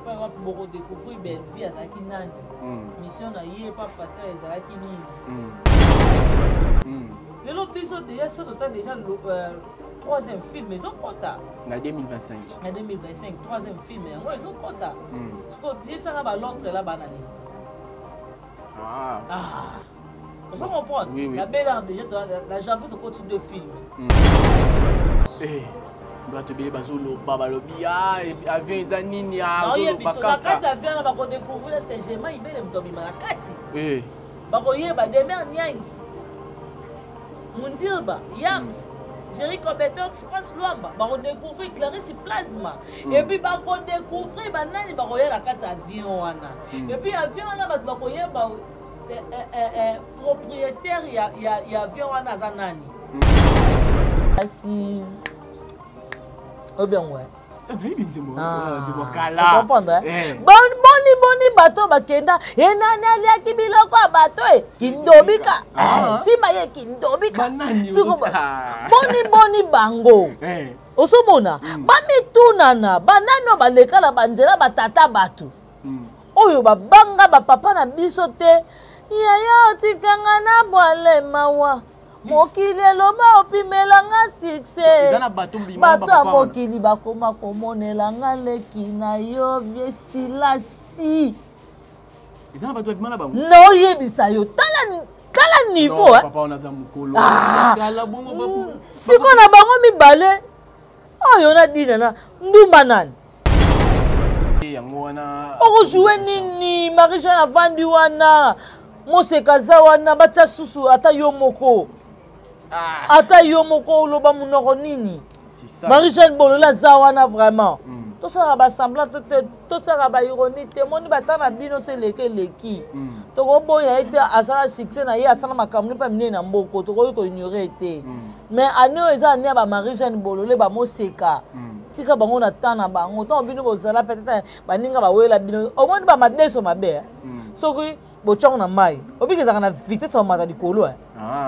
epai wapi bokodécouvrir Bellevue azalaki nani, mission na ye epa pasteur ezalaki nini. Lelo biso déjà so tota déjà troisième film ezokɔta. Na 2025. Na 2025, troisième film yango ezokɔta. Siko yebisanga, bal'autre la bana nini? Ah. Ozo comprendre? Oui. Na bela déjà, na janvier tokoti deux films. Eh, bato ebele bazoloba, balobi avion eza nini? Naoyebiso, na kati avion wana bakodécouvrir est-ce gema ibele moto abima na kati. Bakoyeba Demer Niangi, Mundirba, Yams, Jericho Betox, Prince Lwamba, bakodécouvrir Clarisse Plasma. Et puis bakodécouvrir banani bakoya na kati avion wana. Et puis avion wana, bato bakoyeba propriétaire ya avion wana aza nani. Kasi obiango comprendre boni boni bato bakenda enani aliaki biloko ya bato e kindobika nsima ye kindobika. Boni boni bango ozomona bamitunana banani oyo baleka na banzela batata bato oyo babanga bapapa na biso te. Yaya, otikanga na bwale mawa, mokili eloba opimelanga succès, bato ya mokili bakoma komonelanga leki na yo viesilasi. Naoyebisa yo, tala tala niveau. Sikoyo na bango mibale oyo na dina na ndumba nani okojoue nini? Marie Jeanne avandi wana, Moseka aza wana, batya susu ata yo moko, ata yo moko oloba monoko nini? Marie Jeanne Bolole aza wana vraiment. Tosalaka basemblant te, tosalaka baironie te. Moni bata na bino so eleki eleki. Tokoboya ye te, asala succès na ye, asala makambo mpe minene na mboko, tokoki koignore te. Mais année oyo eza année ya bamarie Jeanne Bolole, bamoseka. Tika bango na temps na bango. Ntango bino bozala, peut-être baninga bawela bino. Omoni bamadeso mabe, soki botyango na mai, obiki ezalaka na vitesse bamata likolo,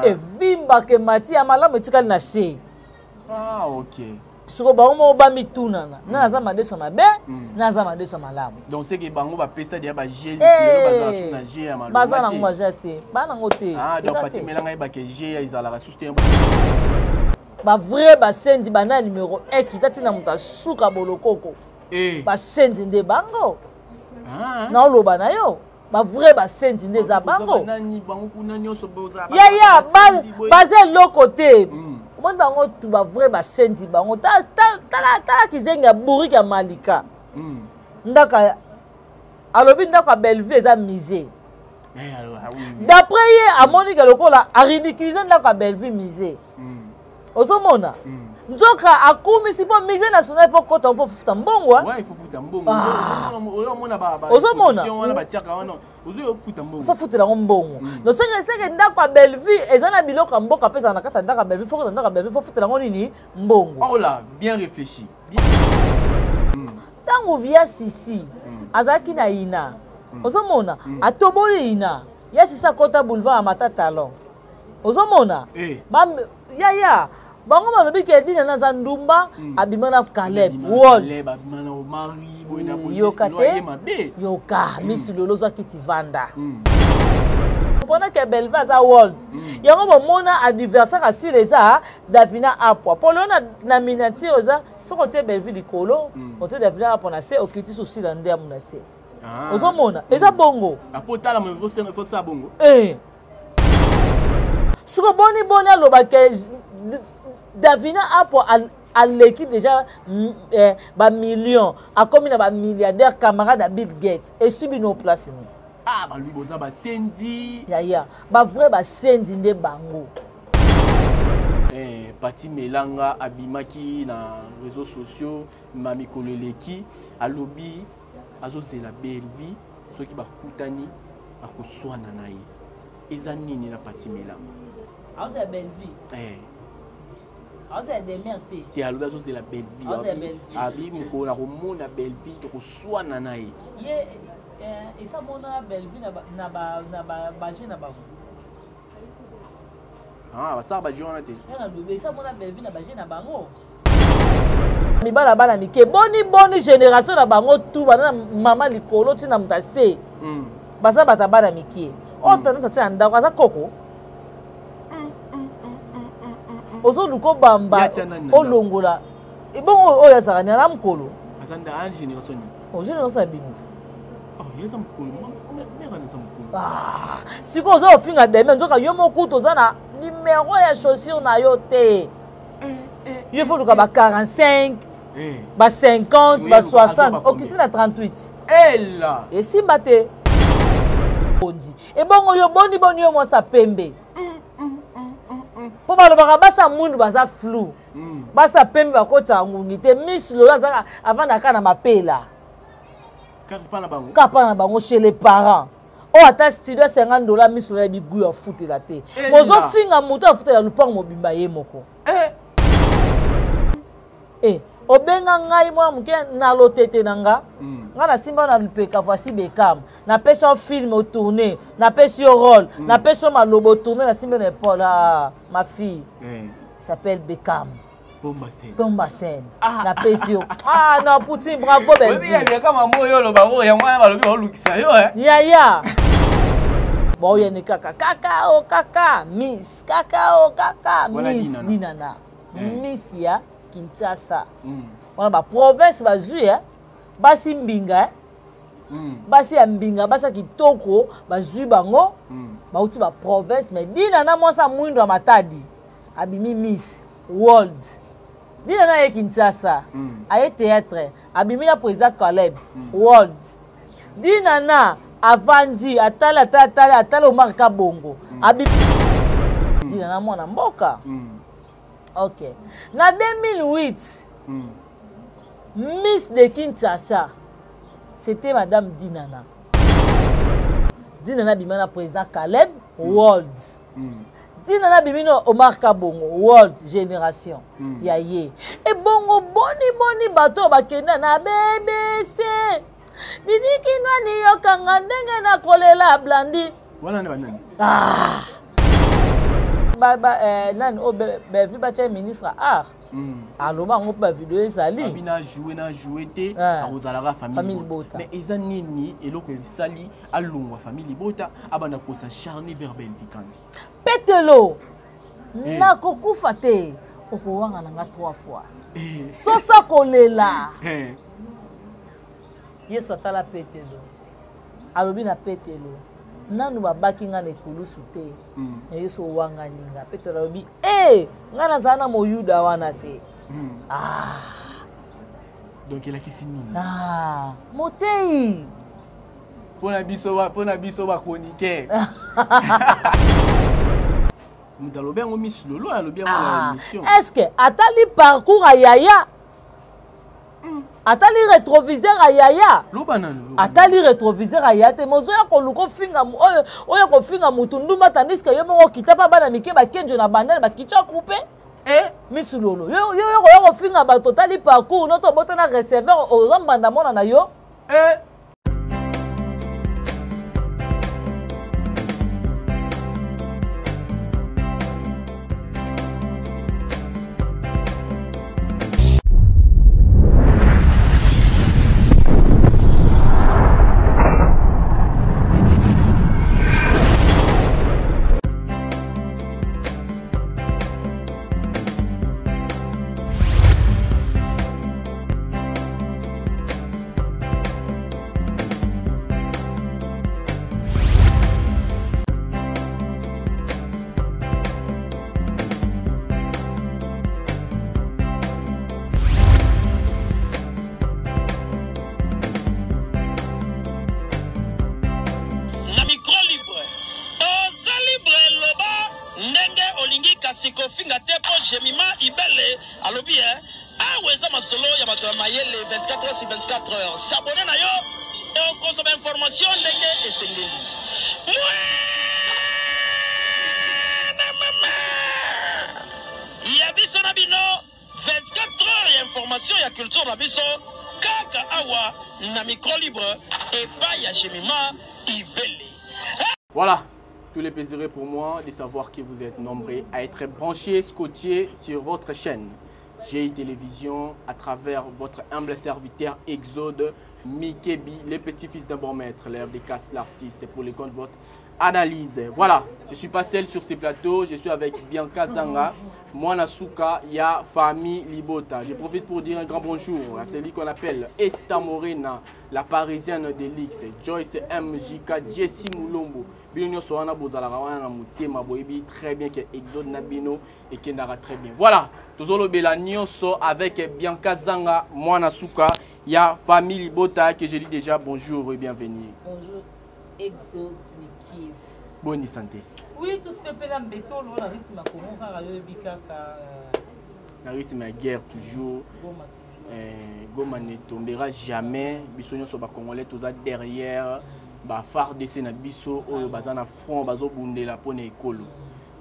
evimbaka, emati, ya malamu etikali na se. Siko bango moko bamitunana nga naza madeso mabe, nga naza madeso malamu. Donc c'est que bango bapesa deya baje, bazala su na je ya malonga. Baza nango baje te, baa nango te. Donc pati melanga yebake je ezalaka susu te. Bavrai basendi bana numéro 1 kita ntina moto asuka bolokoko, basendi nde bango. Naoloba na yo, bavrai basendi nde eza bango. Yaya, baza eloko te. Omoni bango tu bavrai basendi bango. Tala kizengi ya bourike ya Malika. Ndako alobi ndako ya Bellevue eza musée. D'après ye, amoni ke lokola aridiculize ndako ya Bellevue musée. Ozomona nzoka akumisi mpo musée national mpo kota mpo futa mbongo. Ozomona fo futela yango mbongo. Donc seke ndako ya Bellevue eza na biloko ya mboka mpe ezala na kati ya ndako ya Bellevue. Fo kota ndako ya Bellevue, fo futela yango nini? Mbongo. Oh là, bien réfléchi. Ntango via Sisi azalaki na ina, ozomona atoboli ina ya Sisi, akota boulevard ya mata talon. Ozomona yaya, bango balobi ke Dina naza ndumba, abima na Caleb World. Yoka te, yoka misi lolo ozwaki ti vanda mpona ke Belve aza world. Yango bomona anniversaire asile eza Davina Apwa mpo lelo na miniature eza soki otie Belvi likolo, otie Davina Apwa na se, okiti susila nde amu na se. Ozomona eza bongo. Siko boni boni aloba ke Davina Apwa aleki déjà bamillion, akomi na bamilliardaire, camarade ya Bill Gates, esui bino place nini? Ah, balobi boza basendi. Yaya, bavrai basendi nde bango. Pati Melanga abimaki na réseaux sociaux ma mikolo eleki, alobi azozela Bellevue, soki bakutani akoswana na ye. Eza nini na Pati Melanga? Azozela Bellevue? Eh. Azozela Demer te? Te, alobi azozela Bellevue, abi mokolo na komona Bellevue tokoswana na ye. Ye esa mona Bellevue na baje na bango. Ah, basala baje wana te. Esa mona Bellevue na baje na bango. Mibala bana mike boni boni génération na bango tout bana mama likolo tina moto ase baza bato ya bana mike oyo tendance atia na ndako aza koko ozoluka obamba olongola ebongo oyo azalaka nini ala mokolo génération na bino te ah, sikoyo oza kofinga deme nzoka yo moko kutu oza na numero ya chaussure na yo te eh, eh, yo fo luka ba 45 eh. ba 50 ba 60 okiti na 38 esimba te ondi ebongo yo boni boni yo mwasi ya pembe mpo balobaka basi ya mwindu baza flou basi ya pembe bakotisaka ngungi te miss lolo azaka avandaka na mapela kaka na bango chez les parents oyo ata studio ya 50 dollar miss lolo ayebi gout ya futela te mozofinga moto afutela lupango mobimba ye moko eh. Eh, obenga ngai mwana moke na lotete na nga mm. nga nasimba na lupeka voici bekam napesi yo film otourne napesi yo role mm. napesi yo maloba otourne nasimbi na épaule ah, ma fille mm. s'appelle bekam pomba scène ah. napesi yo ah non poutine bravo yaya baoyani kaka kaka o kaka miss kaka o kaka miss dinana mm. miss ya kinshasa mm. wana baprovince bazwi eh? basi mbinga eh? mm. basi ya mbinga basi ya kitoko bazwi bango mm. bauti baprovince mais dina na mwasi ya mwindo ya matadi abimi miss world dina na ye kinshasa mm. aye théâtre abimi na président caleb mm. world dina na avandi atali atali atali atali omar kabongo mm. abimi mm. dina na mwana mboka mm. ok na 2008 mm. miss de kinshasa c'était madame dinana dinana abima na président caleb mm. world mm. dinana abimi na omar kabongo world génération mm. ya ye ebongo boni boni bato oyo bakenda na bbc dinikinwani yokanga ndenge nakolela blandi wana nde banani ah. ba, ba, eh, nani oyo oh, bevi batya ministre art mm. aloba yango mpe bavideo ezali abi na joue na joue te eh. akozalaka famille libota mais eza nini eloko esali alongwa famille libota abanda kosacharne vers belvikande petelo eh. nakokufa te okowanga na nga trois fois eh. soso akolela yesu atala petelo alobi na petelo nanu babaki ngai na ekulusu te mm. na yesu owangani nga petelo alobi e eh, ngai nazala na moyuda wana te mm. ah. donc elakisi nini ah, moteyi mpo na biso bachroniqueur moto alobi yango miss lolo alobi yango na ah, émission est ce que atali parcours ya yaya atali rétroviseur ya yaya atali rétroviseur ya yaya te mozoya koluka ofinga oyo oyo kofinga motu ndumba tandis que yo moko okita mpa bana mike bakenjo na bandale bakitya coupe eh? misu lolo yo yo koya kofinga bato otali parcours noto obotana receveur oza mbanda mona na yo eh? Na micro libre oza libre loba ndenge olingi kasi kofinga te po jemima ibele alobi eh awa eza masolo ya bato ya mayele 24 heures sur 24 heures s'abonner na yo okozwa ba information ndenge esengeli mwana mama ya biso na bino 24 heures ya information ya culture na biso kaka awa na micro libre epai ya jemima ibele. Voilà, tout le plaisir est pour moi de savoir que vous êtes nombreux à être branchés, scotchés sur votre chaîne. GI Télévision, à travers votre humble serviteur Exode Mikebi, le petit-fils d'un bon maître, l'herbe des casses, l'artiste, pour les comptes de votre analyse. Voilà, je suis pas seul sur ces plateaux, je suis avec Bianca Zanga, Mwana Souka, ya famille Libota. Je profite pour dire un grand bonjour à celui qu'on appelle Esta Morena, la parisienne de l'X, Joyce MJK, Jessie Moulombo. Bino nyonso wana bozalaka wana na motema boyebi très bien que Exode na bino ekendaka très bien. Voilà, tozolobela nyonso avec Bianca Zanga, Mwana Souka, ya famille Libota, que je dis déjà bonjour et bienvenue. Bonjour Exode Miki. Bonne santé. Oui, tous pepela mbetolo na rythme ya Congo kaka yoyebi kaka na rythme ya guerre toujours. Goma toujours. Goma ne tombera jamais. Biso nyonso ba Congolais toza derrière ba FARDC na biso oyo baza na front bazobundela mpona ekolo.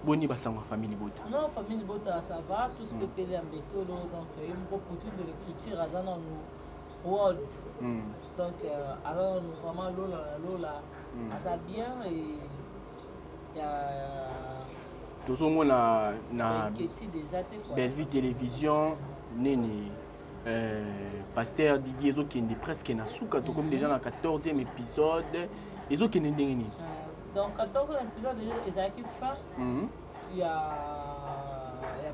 Boni basango ya famille Libota? Non, famille Libota ça va, tous pepele ya mbetolo donc ye moko Poutine de l'écriture aza nanu world. Donc alors nous vraiment lola lola aza bien et ya tozomona na Bellevue Télévision nini Pasteur Didier ezokende presque na suka, tokomi déjà na 14e épisode. Ezokende ndenge nini? Donc 14e épisode ezalaki fin ya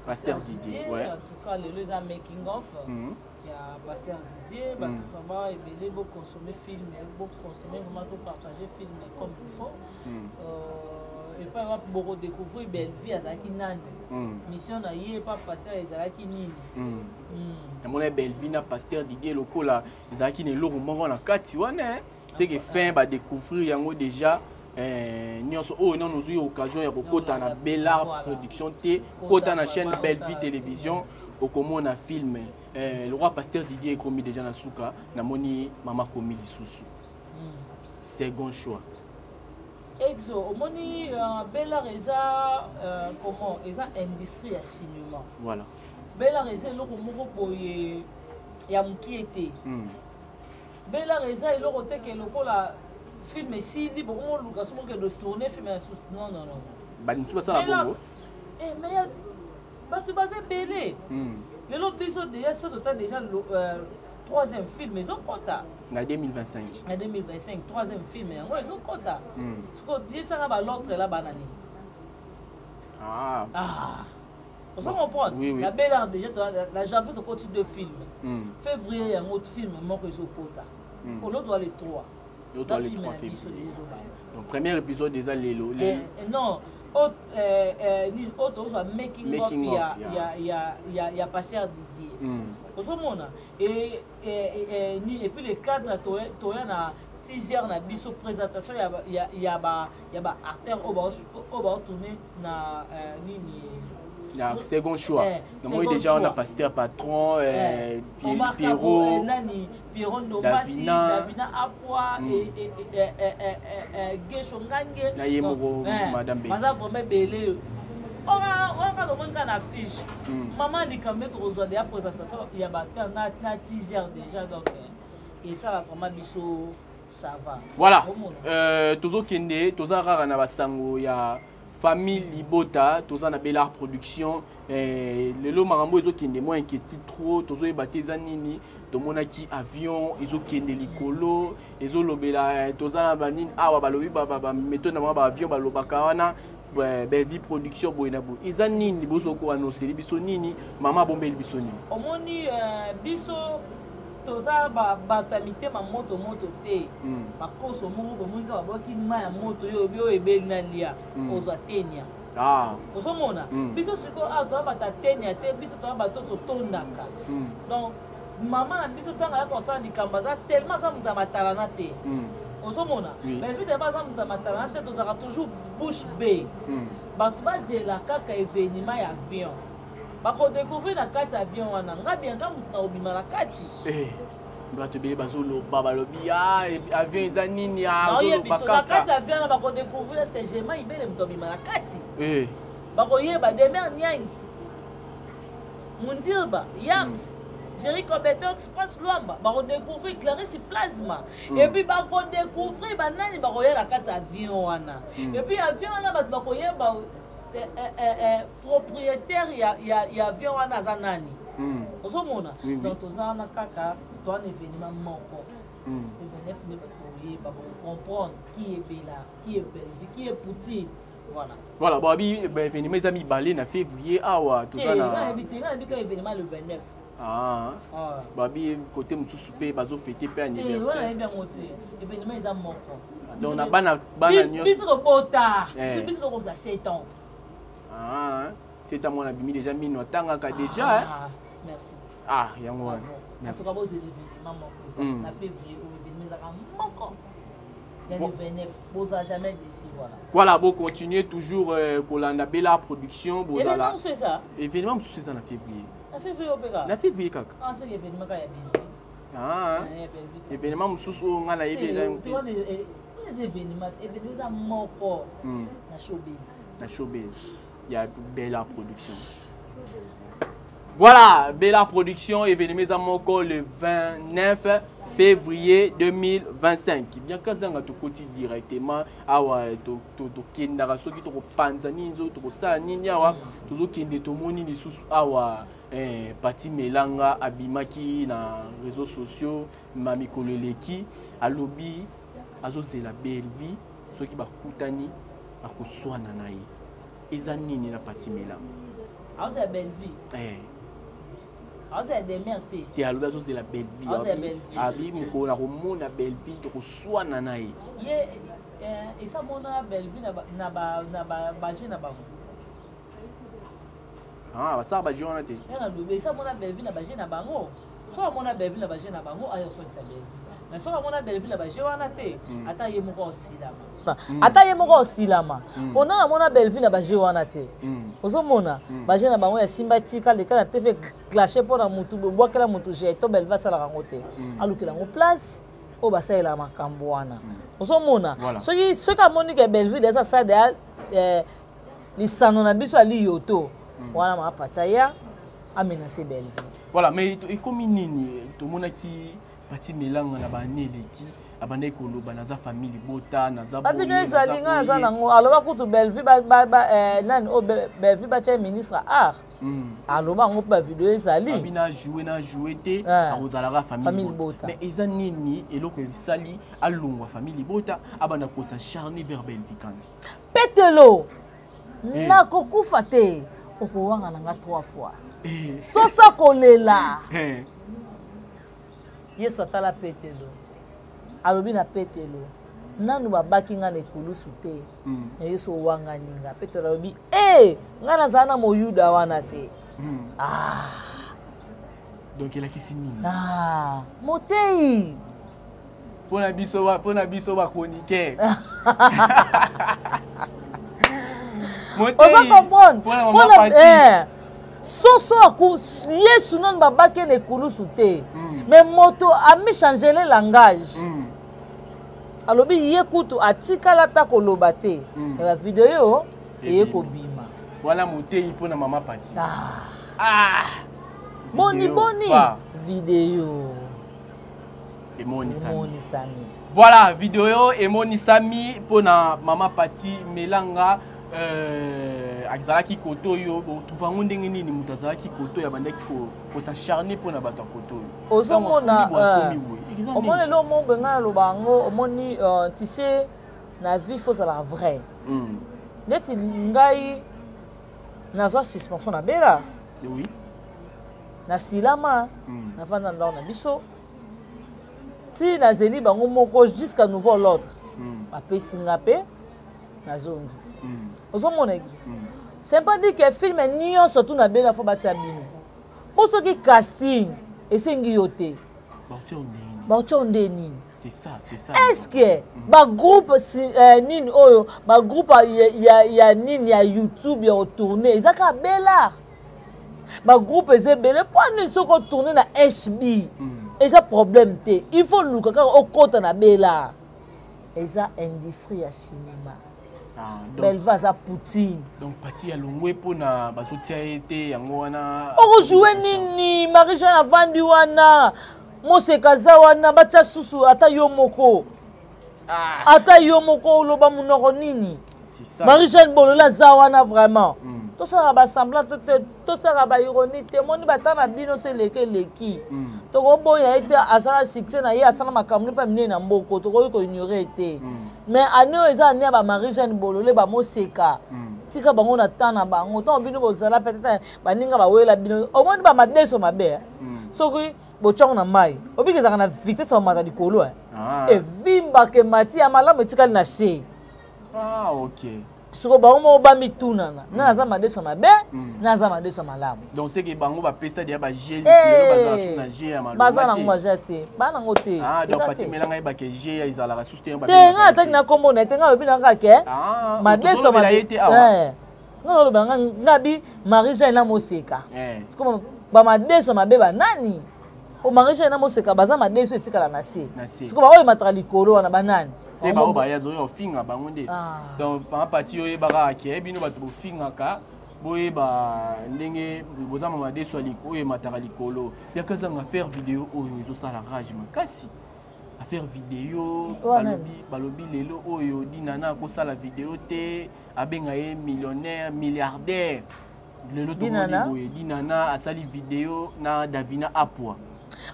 Pasteur Didier, ouais. En tout cas lelo eza making of ya Pasteur Didier, bato vraiment ebele boconsommer film, boconsommer vraiment, topartager film comme il faut. Et puis bokodécouvrir Bellevue azalaki nani, mission na ye pa pasteur ezalaki nini. Namona Bellevue na Pasteur Didier lokola ezalaki na eloko moko na kati wana, c'est que fin badécouvrir yango déjà. Nyonso oyo nano ozwi occasion ya kokota na Bellart Production te, kota na chaîne Bellevue Télévision, okomona film le roi Pasteur Didier ekomi déjà na suka. Namoni mama komi lisusu second choix. Exo, omoni Bellart eza comment, eza industrie ya cinéma. Voilà. Bellart eza eloko moko boye ya mokie te. Bellart eza eloko te ke lokola film esili bokomoluka so mokende tourner film ya susu. Non, non, non. Bato basala bongo. Mais bato baza ebele lelo. Biso déjà so tota déjà troisième film ezokɔta. Na 2025. Na 2025, troisième film yango ezokɔta. Siko yebisanga, bal'autre la bana nini? Ah. Ah. Ozo comprendre? Oui, oui. Na Bellart déjà na janvier tokoti deux films, février yango film moko ezokota, olo toa le 3. L'autre le 3 février. Donc premier épisode déjà lelo. Non, nini oyo tozwa, making of ya Pasteur Didier, ozomona. Et puis le cadre toya na teaser na biso, présentation ya baacteur oyo baotourne na nini. Na second choix, namoni déjà on a pasteur patron Pierrot. Nani, Pierrot Ndombasi, Davina Apwa, Gesho Ngange. Na ye moko madame Be. Baza vraiment ebele. Wana tomoni kaka na fiche mama likambo tokozwa deya présentation ya baacteur na teaser déjà, donc esala vraiment biso ça va. Voilà, tozokende, toza kaka na basango ya famille Libota, toza na Bellart Production. Lelo makambo ezokende mwa inquiétude trop, tozoyeba te eza nini. Tomonaki avion ezokende likolo, ezolobela toza na banini awa, balobi baméthode na bango, baavion balobaka wana Bellevue Production boye na boye. Eza nini? Bozoko annonceli biso nini? Mama abombeli biso nini? Omoni, biso toza bato ya mitema moto moto te. Bakoso moko bomoni kaka babwaki mai ya moto, oyo oyo ebeli na lia, ozwa tenia. Ozomona, biso sikoyo awa toza bato ya tenia te, biso toza bato totondaka. Donc mama na biso ntango ayaka kosala likambo, aza tellement, aza moto ya matalana te. Ozomona, mais vu tellement aza moto ya matalana te, tozalaka toujours bouche bée. Bato bazela kaka événement ya avion, bakodécouvrir na kati ya avion wana nga Bianca moto na kobima na kati. Bato ebele bazoloba, balobi avion eza nini? Azoloba kaka na kati ya avion wana bakodécouvrir est-ce Gema Ibele moto abima na kati. Bakoyeba Demer Niangi, Mundirba, Yams, Jerry Cobetox, Prince Luamba, bakodécouvrir Clarisse Plasma. Et puis bakodécouvrir banani bakoya na kati ya avion wana. Et puis avion wana, bato bakoyeba propriétaire ya avion wana aza nani. Ozomona, donc toza wana kaka towana événement moko. Le 29 nde bato koyeba, bokocomprendre qui est Bella, qui est Bellevue, qui est Poutine. Voilà. Voilà, babi baévénement eza mibale na février awa. Toza na Nayebi te, nayebi ka événement le 29. Ah, babi côté mosusu mpe bazofete mpe anniversaire. Nayebi yango te, événement eza moko. Donc na bana bana nyonso. Biso tobota, biso tokomisa 7 ans. Ah, 7 ans, mwana abimi déjà mino, atangaka déjà. Ah, merci. Ah, yango wana. Merci. En tout cas, bozela événement moko eza na février oyo, événement ezaka moko ya le 29, bozala jamais déçus, voilà. Voilà, bocontinue toujours kolanda Bela Production. Bozala mosusu eza. Événement mosusu eza na février. Na février oyo mpe kaka? Na février kaka. Ah, c'est événement kaka ya Bellevue. Ah, événement mosusu oyo ngai nayebi eza yango te. Eza événement eza moko na showbiz. Na showbiz ya Bela Production. Voilà, Bela Production, événement eza moko le 29 février 2025. Bien kazanga, tokoti directement awa, tokendaka soki tokopanza nini, soki tokosala nini awa, tozokende. Tomoni lisusu awa Pati Melanga abimaki na réseaux sociaux ma mikolo eleki, alobi azozela Bellevue, soki bakutani akoswana na ye. Eza nini na Pati Melanga? Azozela Bellevue? Eh. Azozela Demer te? Te, alobi azozela Bellevue, abi mokolo na komona Bellevue, tokoswana na ye. Ye esa mona Bellevue na baje na bango. Ah, basala baje wana te. Nalobi esa mona Bellevue na baje na bango. Soki amona Bellevue na baje na bango, aya oswanisa Bellevue. Mais soki amona Bellevue na baje wana te, ata ye moko osilama, ata ye moko osilama. Mpona namona Bellevue na baje wana te. Ozomona baje na bango ya simba, tika leka na TV, clashe mpona mutu, bwakela mutu jeton. Bellevue asalaka yango te, alukela yango place oyo basalelaka makambo wana. Ozomona, soki amoni ke Bellevue eza sala lisano na biso ali yoto wana, mapata ya amenace Bellevue. Voilà, mais ekomi nini? Tomonaki Pati Melanga na bane eleki, abandaki koloba: "Naza famille libota, naza." Bavideo ezali, ngai naza nango. Aloba kutu Bellevue, nani oyo, Bellevue batya ministre art, aloba yango mpe bavideo ezali. Abi na joue na joue te, akozalaka famille libota. Mais eza nini eloko esali alongwa famille libota, abanda kos'acharner vers Bellevue Kandi? Petelo, nakokufa te, okowanga na nga trois fois. Soso kolela, Yesu atala Petelo, alobi na Petelo: "Nanu babaki nga na ekulusu te, na Yesu owangani nga." Petelo alobi: "E, ngai nazala na moyuda wana te." Ah. Donc elakisi nini? Ah, motei. Mpona biso bachroniqueur. Oza comprendre? Soso aku Yesu nanu babaki na ekulusu te, mais moto amichange le langage. Alobi ye kutu atikala ata koloba te, me bavideo eye kobima. Wana motei mpona mama Pati. Ah. Ah. Boni boni video emonisami. Emonisami. Voilà, video emonisami mpona mama Pati Melanga. Azalaki kote oyo, otrouve yango ndenge nini? Moto azalaki kote oyo, abandaki kos'acharner mpona bato ya kote oyo. Ozomona, omoni eloko moko boye, ngai naloba yango, omoni, tu sais, na vie faut ozala vrai. Neti ngai nazwa suspension na Bela. Nasilama, navanda ndako na biso ti nazeli bango moko jusqu'à nouveau l'ordre. Bapesi nga mpe nazongi. Ozomona exo, c'est pas dit que film nyonso tu na Bela faut batia bino, mpo soki casting esengi yo te, baotia nde nini? C'est ça, c'est ça. Est ce que bagroupe si, nini oyo, bagroupe ya nini ya YouTube ya otourne, eza kaka Bela? Bagroupe eza ebele. Mpo nini soki otourne na HB eza problème te, il faut luka kaka okɔta na Bela? Eza industrie ya cinéma. Ah, donc, Belva aza Poutine. Donc Pati ya longwe mpona bazotia ye te, yango wana. Okojoue nini? Marie Jeanne avandi wana, Moseka aza wana, batya susu ata yo moko. Ah. Ata yo moko oloba monoko nini? Marie Jeanne Bolole aza wana vraiment. Tosalaka basemblant te, tosalaka baironie te. Moni bata na bino so eleki eleki. Tokoboya ye te, asala succès na ye, asala makambo mpe minene na mboko, tokoki koignore ye te. Mais année oyo eza année ya ba Marie Jeanne Bolole, bamoseka. Tika bango na temps na bango. Ntango bino bozala peut-être baninga bawela bino, omoni bamadeso mabe. Soki botyango na mai, obiki ezalaka na vitesse ya komata likolo, evimbaka, emati ya malamu etikali na se. Ah, ok. Siko bango moko bamitunana, nga naza madeso mabe, naza madeso malamu. Donc c'est que bango bapesa deya baje likolo, bazala su na je ya malonga. Baza nango baje te, baa nango te. Ah, donc pati melanga yebake je ya ezalaka susu te. Te, nga ataki na kombo na ye te, nga alobi na kaka ke madeso mabe te awa. Nga aloba nga ngabi Marie Jeanne na moseka. Siko bamadeso mabe banani? Po Marie Jeanne na moseka baza madeso etikala na se. Siko baoyo emataka likolo wana banani? Te, bao baya zoya ofinga bango nde. Donc papa pati oyebaka ke bino bato bofingaka, boyeba ndenge boza ma madeso oyo emataka likolo. Yaka zanga affaire video oyo ezosala rage makasi. Affaire video, balobi lelo oyo Dinana akosala video te, abenga ye millionnaire, milliardaire. Lelo tomoni boye Dinana asali video na Davina Apwa.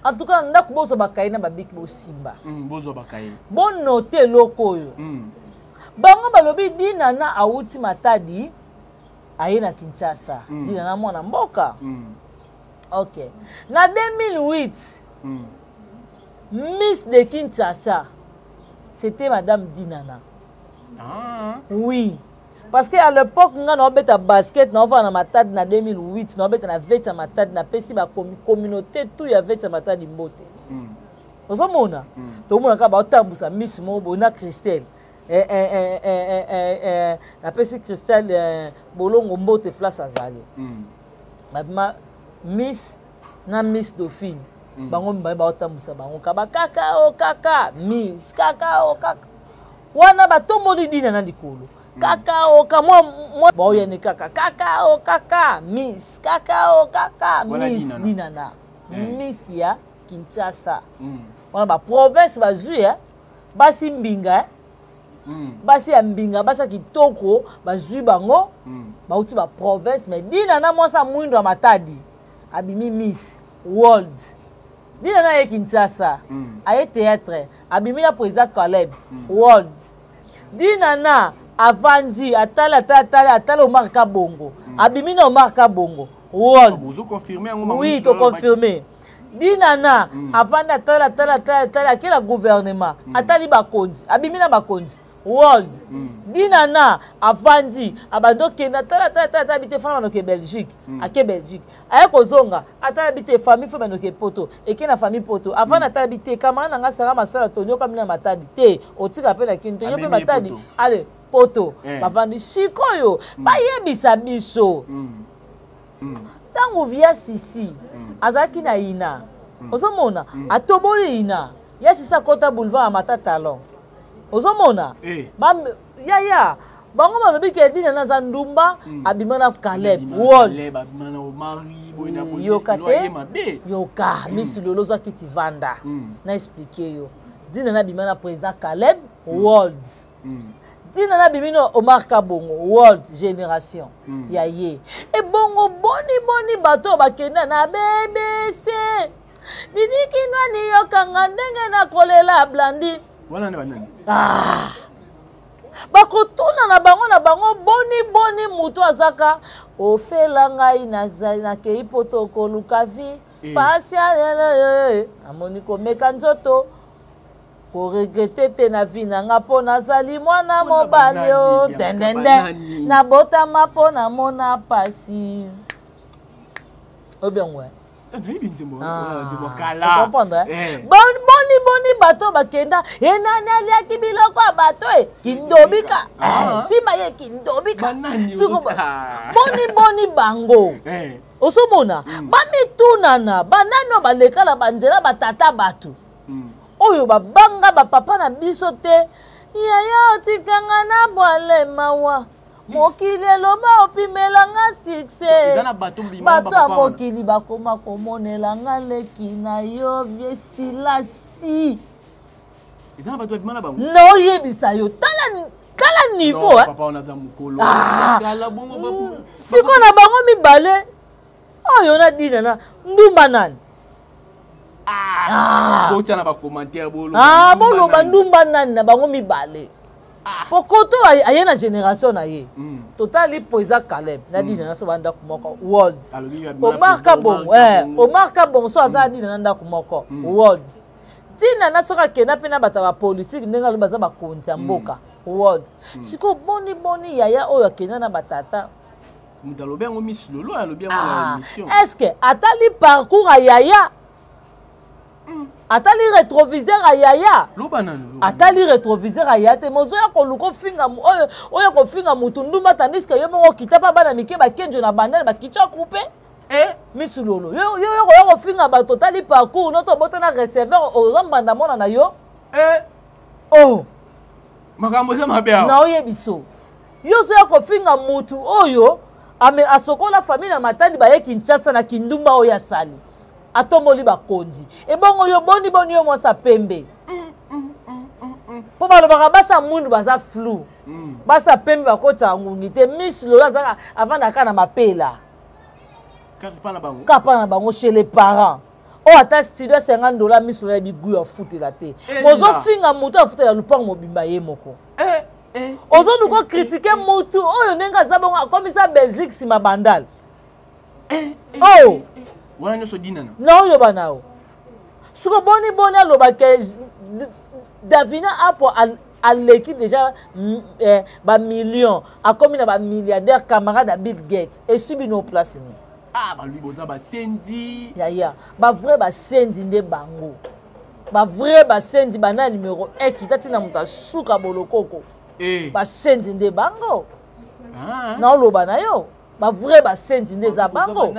En tout cas, ndako bozwa bakaye na babiki bosimba. Bozwa bakaye. Bonote eloko oyo. Bango balobi Dinana awuti Matadi aye na Kinshasa. Dinana mwana mboka. Ok. Na 2008, Miss de Kinshasa, c'était Madame Dinana. Ah. Oui. Parce que à l'époque, nga na obeta basket, na ofana na Matadi na 2008, na obeta na veti ya Matadi, na pesi ba communauté tout ya veti ya Matadi mbote. Ozomona? Tomona kaka baotambusa Miss moko boye na Christelle. Napesi Christelle Bolongo mbote place azali. Babima Miss na Miss Dauphine. Bango mibale baotambusa bango kaba kaka o kaka Miss kaka o kaka. Wana batomboli Dina na likolo. Kaka o ka mwa mwa baoyani kaka kaka o kaka Miss kaka o kaka Miss Dinana. Miss ya Kinshasa. Wana ba province bazwi ya basi mbinga, basi ya mbinga, basi ya kitoko bazwi bango, bauti ba province. Mais Dinana mwasi ya mwindo ya Matadi abimi Miss World. Dinana aye Kinshasa, aye théâtre, abimi na président Caleb, World. Dinana avandi atali atali atali atali Omar Kabongo, abimi na Omar Kabongo, World. Oui, to confirmer. Dinana avandi atali atali atali atali ake na gouvernement, atali bakonzi, abimi na bakonzi, World. Dinana avandi abandi okende atali atali atali atali bite fana banoke Belgique, ake Belgique, aye kozonga atala bite famille fo banoke poto, eke na famille poto, avandi atala bite camarade na nga Sara Masala tonyoka mina Matadi te, otika pe na kini tonyo pe Matadi, ale poto. Bavandi sikoyo bayebisa biso ntango via Sisi azalaki na ina, ozomona atoboli ina ya Sisi, akota boulevard ya Mata Talon, ozomona yaya bango balobi ke Dina naza ndumba, abima na Caleb World. Yoka te, yoka misi lolo ozwaki ti vanda na explike yo. Dina nabima na président Caleb, World. Dina nabimi na Omar Kabongo, World Génération ya ye. Ebongo boni boni bato oyo bakenda na BBC dinikinwani, yokanga ndenge nakolela Blandi. Wana banani? Ah! Bakotuna na bango na bango boni boni moto azaka ofela ngai nakei poto koluka vie, pasi amoni komeka nzoto koregrete te na vie na nga mpo nazali mwana mobali o dendende nabotama mpo namona pasi obiangwe. Comprendre boni boni bato bakenda enani aliaki biloko ya bato e kindobika nsima ye kindobika boni boni bango ozomona bamitunana banani oyo baleka na banzela batata bato oyo babanga bapapa na biso te. Yaya otikanga na bwale mawa, mokili eloba opimelanga succès, bato ya mokili bakoma komonelanga leki na yo viesilasi. Naoyebisa yo tala. Tala niveau. Ah. Sikoyo na bango mibale oyo na dina na ndumba nani? Ah. Botia na bacommentaire. Boloba ndumba nani na bango mibale. Po koto aye na génération na ye, totali po eza Caleb na dina na so bandako moko world. Omar Kabongo, Omar Kabongo so aza na dina na ndako moko world. Ntina na soki akenda mpe na bato ya bapolitike, ndenge alobi baza bakonzi ya mboka world. Sikoyo boni boni yaya oyo akenda na batata? Moto alobi yango, Miss Lolo alobi yango na émission. Est ce que atali parcours ya yaya? Atali rétroviseur ya yaya? Loba nanu. Atali rétroviseur ya yaya te. Mozoya koluka ofinga oyo, oyo kofinga motu ndumba, tandis que yo moko okita mpa bana mike bakenjo na bandane bakitya coupe. Eh? Miss Lolo, yo koya kofinga bato, otali parcours no to obotana receveur, oza mbanda mwana na yo. Eh? Oh. Makambo eza mabe awa. Naoyebi so yo ozoya kofinga mutu oyo ame asokola famille na Matadi, baye Kinshasa na kindumba oyo asali, atomboli bakonzi. Ebongo yo boni boni yo mwasi pembe? Mpo balobaka basi ya mwindu baza flou, basi ya pembe bakotaka ngungi te. Miss Lolo azaka avandaka na mapela. Kaka na bango. Kapa na bango chez les parents oyo ata studio ya 50 $, Miss Lolo yebi gu afutela te. Mozofinga motu afutela lupango mobimba ye moko. Ozoluka ocritiquer motu oyo ndenge aza bongo, akomisa Belgique nsima Bandal. Oh. Wana nyonso dinana. Na oyoba na yo siko boni boni alobaka Davina Apo aleki déjà bamillion, akomi na bamilliardaire, camarade ya Bill Gates. Esui bino place ni? Ah, balobi boza basendi. Yaya, bavrai basendi nde bango, bavrai basendi bana numéro 1 kita ntina moto asuka bolokoko. Basendi nde bango. Naoloba na yo, bavrai basendi nde eza bango.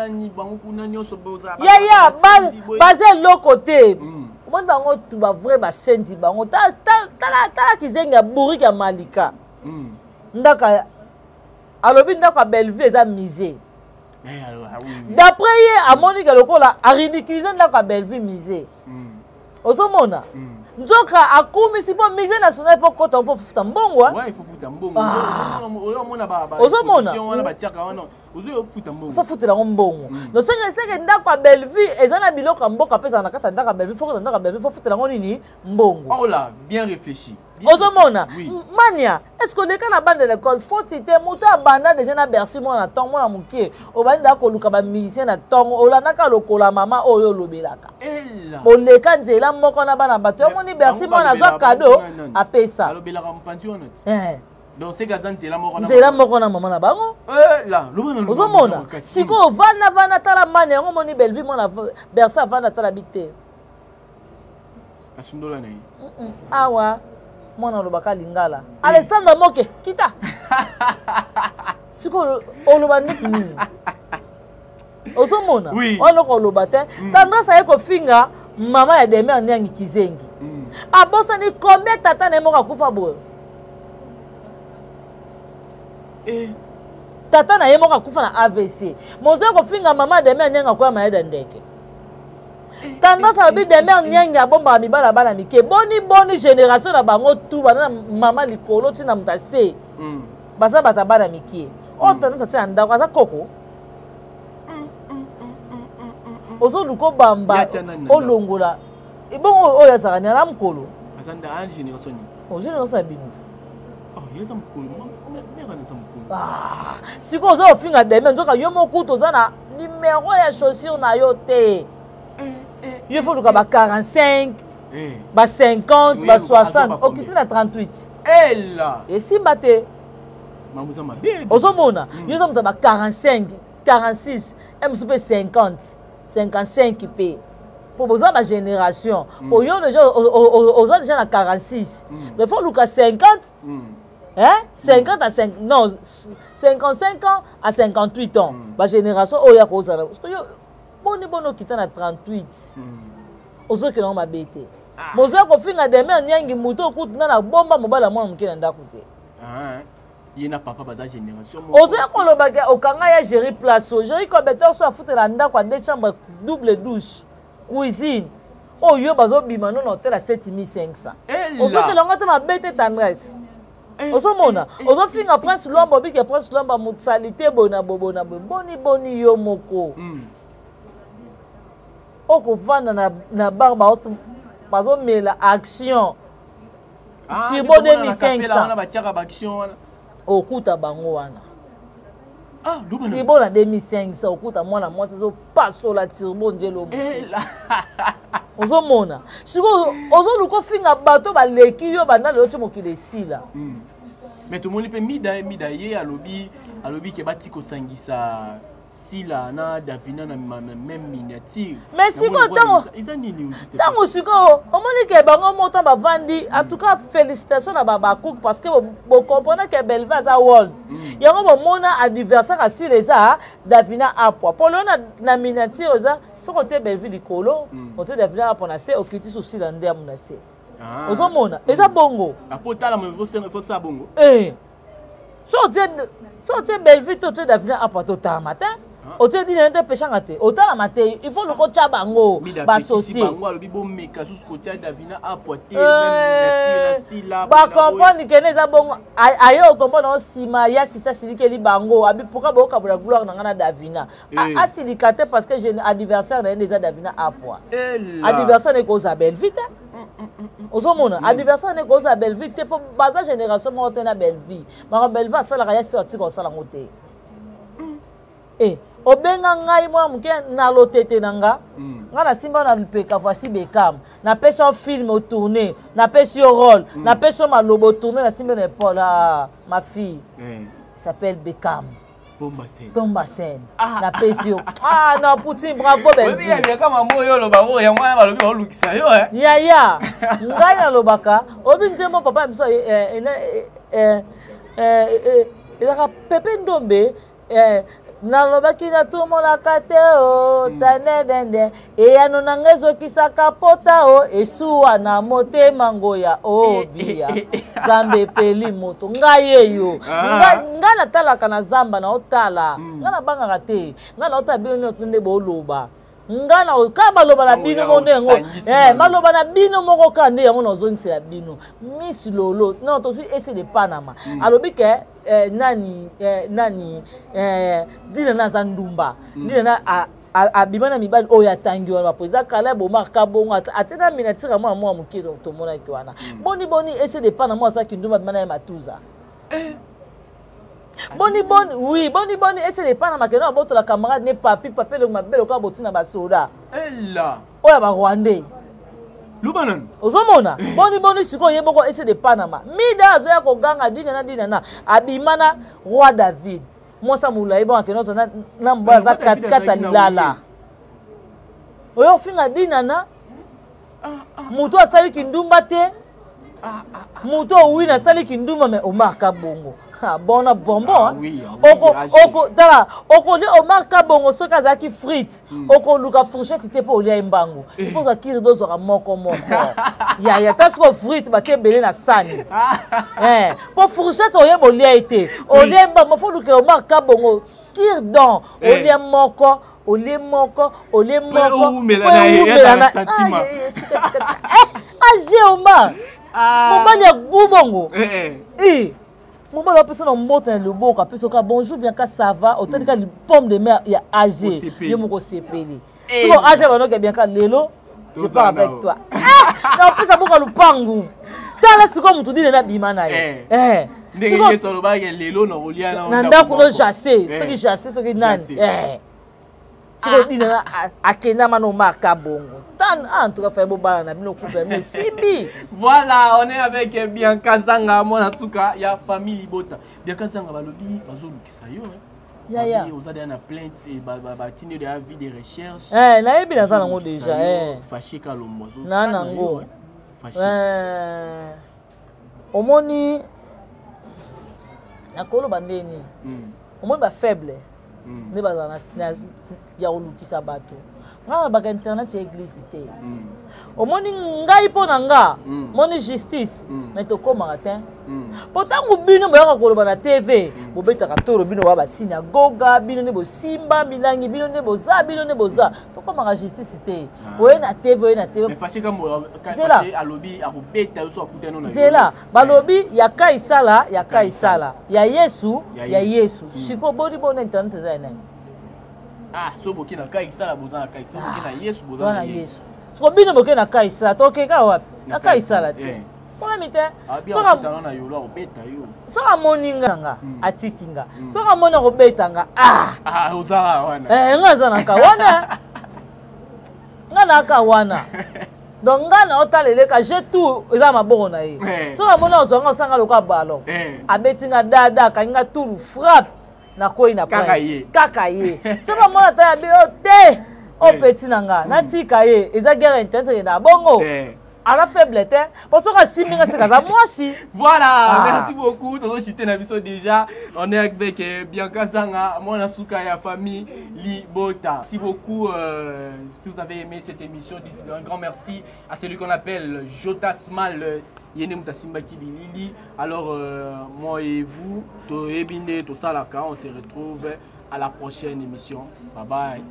Yaya, baza eloko te. Omoni bango tu bavrai basendi bango. Tala kizengi ya bourike ya Malika. Ndako alobi ndako ya Bellevue eza musée. D'après ye, amoni ke lokola aridiculiser ndako ya Bellevue musée. Ozomona nzoka akumisi mpo musée national mpo kota mpo futa mbongo. Ozomona fo futela yango mbongo. Donc seke ndako ya Bellevue eza na biloko ya mboka mpe ezala na kati ya ndako ya Bellevue. Fo kota ndako ya Bellevue, fo futela yango nini? Mbongo. Oh là, bien réfléchi. Ozomona mania, est ce que oleka na bande de l'école foti te? Moto abanda déjà na Bercy, mwana ntongo, mwana mokie, obandaka koluka bamusicien na ntongo, olandaka lokola mama oyo olobelaka, oleka nzela moko na bana bato. Yomoni Bercy, mwana azwa cadeau, apesa nzela moko na mama na bango. Ozomona sikoyo ovanda vanda, tala mani yango. Omoni Bellevue, mwana Bercy avanda, tala bi te. Asundola na ye. Awa mwana alobaka lingala. Alessandra moke kita sikoyo oloba ndeti nini? Ozomona wana oloba te. Tendresse aye kofinga mama ya Demer Niangi kizengi. Abosani combien tata na ye moko akufa boye. Tata na ye moko akufa na AVC. Mozoya kofinga mama Demer Niangi akoya mayeda ndeke. Tendance alobi Demer Niangi abombaka mibala bana mike. Boni boni génération na bango tu bana na mama likolo ntina moto ase baza bato ya bana mike oyo. Tendance atia na ndako aza koko, ozoluka obamba olongola ebongo oyo azalaka nini na mokolo génération na bino te. Sikoyo oza kofinga Deme, nzoka yo moko toza na numero ya chaussure na yo te. Yo fo luka ba 45, ba 50, ba 60, okiti na 38, esimba te. Ozomona yo oza moto ya ba 45, 46, e mosusu mpe 50, 55 mpe, mpo boza bagénération. Mpo yo déjà oza déjà na 46, mais fo luka 50, hein, 50 à 5, non, 55 ans à 58 ans, bagénération oyo ya kozala. Parce que yo boni boni okita na 38, ozokende yango mabe te. Mozoya kofinga Demer Niangi, moto okutuna na bomba mobali ya mwana moke na ndako te. Ye na papa baza génération. Ozoya kolobaka okanga ya Géri place oyo Géri Cobetor so afutela ndako ya deux chambre, double douche, cuisine, oyo bazobima no na hotel ya 7500. Ozokela yango te mabe te, Tendresse. Ozomona, ozofinga Prince Lwamba, obike Prince Lwamba mosali te, boye na boye, boye na boye. Boni boni yo moko okovanda na bar, bazomela action. Ah, Turbo nde tomona na kapela 2500. Wana batiaka baaction wana. Okuta bango wana. Ah, loba na- Turbo na 2500, okuta mwana mwasi azopasola turbo nzelo mosusu. Ozomona sikoyo, ozoluka ofinga bato baleki yo banda lelo ti mokili esila. Mais tomoni mpe Mida ye alobi ke bati kosangisa Sila na Davina na même miniature. Mais sikoyo Eza nini au juste? Ntango sikoyo omoni ke bango moko bavandi, en tout cas félicitation na bacook, parce que bocomprendre ke Belve aza world. Yango bomona anniversaire asile eza Davina Apwa po lelo na miniature eza soki otie Belve likolo, otie Davina Apwa na se, okiti sosila nde amu na se. Ah. Ozomona eza bongo. Apo tala mo faut ça bongo. Eh. So otie Belvi te, otie Davina Apwa te, otalama te. Otie dina te, peshanga te, otalama te. Il faut luka otya bango Mida basosie. Bango alobi bomeka susu kotia Davina Apwa te même miniature na Sila. Bacomprendre kene eza bongo. Aye ocomprendre o nsima ya sisa asilikeli bango abi pourquoi bokabola gloire na ngai na Davina. Asilika te parce que anniversaire na ye nde eza Davina Apwa. Ela. Anniversaire na ekozala Belvi te. Ozomona, anniversaire na ekozala Belvi te mpo baza génération moko te na Belvi. Makambo Belvi asalaka, ya sisa atika kosala yango te. E obenga ngai mwana moke na lotete na nga. Nga nasimba na lupeka, voici Bekam, napesi yo film otourne, napesi yo rôle, napesi yo maloba otourne, nasimbi na épaule. Ah, ma fille s'appelle Bekam. Bomba scène. Pomba scène, napesi yo. Ah non, Poutine, bravo Belvi. Oyebi mama oyo oloba oyo, yango wana balobi baolukisa yo, eh. Yaya, ngai nalobaka oyebi nzembo papa ya biso ezalaka Pepe Ndombe, nalobaki natumonaka te o tanedende eyano na ngai ezokisaka pota o esuwa na motema ngoya obia Nzambe epeli moto ngai eyo. Ngai natalaka na zamba, naotala, ngai nabangaka te. Ngai naotala bino nyonso nde boloba nga na kaka maloba na bino moko nde yango, maloba na bino moko kaka nde yango nazongisela bino. Miss Lolo, non, tozwi ese de Panama. Alobi ke nani Dina na aza ndumba. Dina na abima na mibali oyo atangi wana, baprésident Caleb, Omar Kabongo, atie na miniature mwana mwa moke tomonaki wana. Boni boni ese de Panama azalaki ndumba, abima na ye matuza? Boni boni, oui, boni boni ese de Panama kende abotola camarade ne papi papi elongo mabe lokola botina basoda Ela. Oyo ya barwandais. Loba nanu. Ozomona, boni boni sikoyo ye moko ese de Panama Mida azoya koganga Dina na Dina na abima na roi David, mwasi ya molai bongo, akende ozwa na mobali aza katikati ya lilala. Oyo ofinga Dina na moto asali kindumba te, moto owini asali kindumba, mais Omar Kabongo bona bonbon. Ah, oui, ah, oui, oko tala, okolia Omar Kabongo soki azalaki frite, okoluka fourchette te mpo olia ye mbangu. Il faut ozwa kiri do ozwaka moko moko yaya. Ta sikoyo frite batie ebele na sani, mpo fourchette oyeba olia ye te, olia ye mbangu. Faut olukela Omar Kabongo cure-dent, olia moko, olie moko, olie moko. Owumela na ye, po ezala ewumela na sentiment. Ah, tika, tika, tika. Age Omar, mobali ya gu bongo. Mobali apesa na mbote na loboko, apesa oka bonjour bien, ka ça va, otali ka pomme de mer ya ag. Osepeli. Ye moko osepeli. Siko ag banoke bien ka lelo je Tozala pars avec na toi. Ah, na opesa boka lupangu. Tala sikoyo motu dine nabima na ye. Ndenge Yesu alobaki lelo na kolia na ndako no jasse, soki jasse, soki nani. Sikoyo dina na akendama na Omar Kabongo tan. Ah, en tout cas faye bobala na bino, couple mais esimbi. Voilà, on est avec Bianca Zanga, mwana suka ya famille Libota. Bianca Zanga, balobi bazolukisa yo, hein. Yaya. Babi, oza deya na plainte batindi yo deya avis de recherche. Nayebi, naza nango Bazolukisa déjà. yo, Faché Kalombo Na azokana nango. yo, hein. Faché. Omoni, nakoloba ndeni, omoni bafaible nde bazala ya kolukisa bato. Nga nalobaka internet ya église te. Omoni ngai mpo na nga, moni justice, mais tokomaka te. Mpo ntango bino boyaka koloba na TV, bobetaka tolo, bino ba basinagoga, bino nde bosimba milangi, bino nde boza, bino nde boza. Tokomaka justice te. Oye na TV, oye na TV. Mais Faché Kambo, Zela. Faché alobi akobeta yo so akutani na Zela, balobi ya Kaisala, ya Kaisala, ya Yesu, Ya ya Yesu. Yesu. Sikoyo boni bona internet eza ya nani? Ah, so boki na Kaisala boza na Kaisala, boki na Yesu boza Toza na na Yesu. Yesu. Sikoyo bino boke na Kaisala, tokeka wapi? Na Na Kaisala Kaisala, te. eh. Problème te. Abi Soki akutana na yolo akobeta yo. Soki amoni nga nga atiki nga. Soki amoni akobeta nga, ah. Ah, ozala wana. Eh, nga aza na ka wana. Nga na ka wana. Donc nga na otala eleka, j'ai tout eza maboko na ye. Soki amoni azwa nga, osanga lokola ballon. Abeti nga dada, akangi nga tulu, frappe. Nakwei na Kaka prince. ye. Kaka ye. Soki amoni ata ya bi, oh, te. Oh, petit na nga. Natika ye. Eza guerre internet ekenda bongo. Aza faible te. Po soki asimbi nga, seka aza mwasi. Voilà, Ah. merci beaucoup. Tozo chuter na biso déjà. On est avec Bianca Zanga, mwana suka ya famille Libota. Merci beaucoup. Si vous avez aimé cette émission, dites un grand merci à celui qu'on appelle Jota Smal. Yene Mutasimba Kibilili. Alors, moi et vous, Toyebinde, Tosalaka, on se retrouve à la prochaine émission. Bye bye.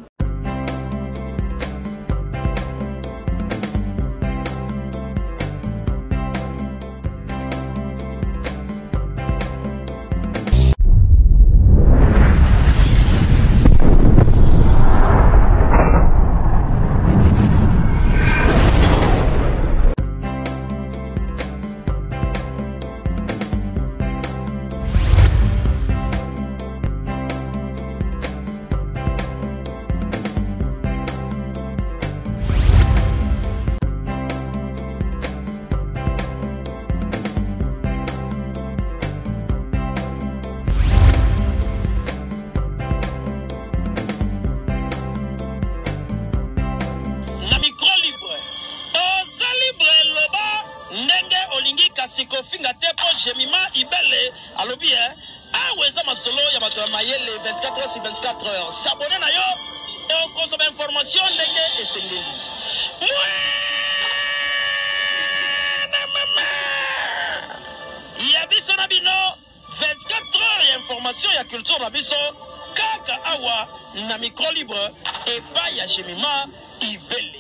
Kofinga te po Jemima Ibele alobi, hein, awa eza masolo ya bato ya mayele 24 heures sur 24 heures. S'abonner na yo okozwa ba information ndenge esengeli. Mwana mama ya biso na bino 24 heures ya information ya culture na biso kaka awa na micro libre epai ya Jemima Ibele.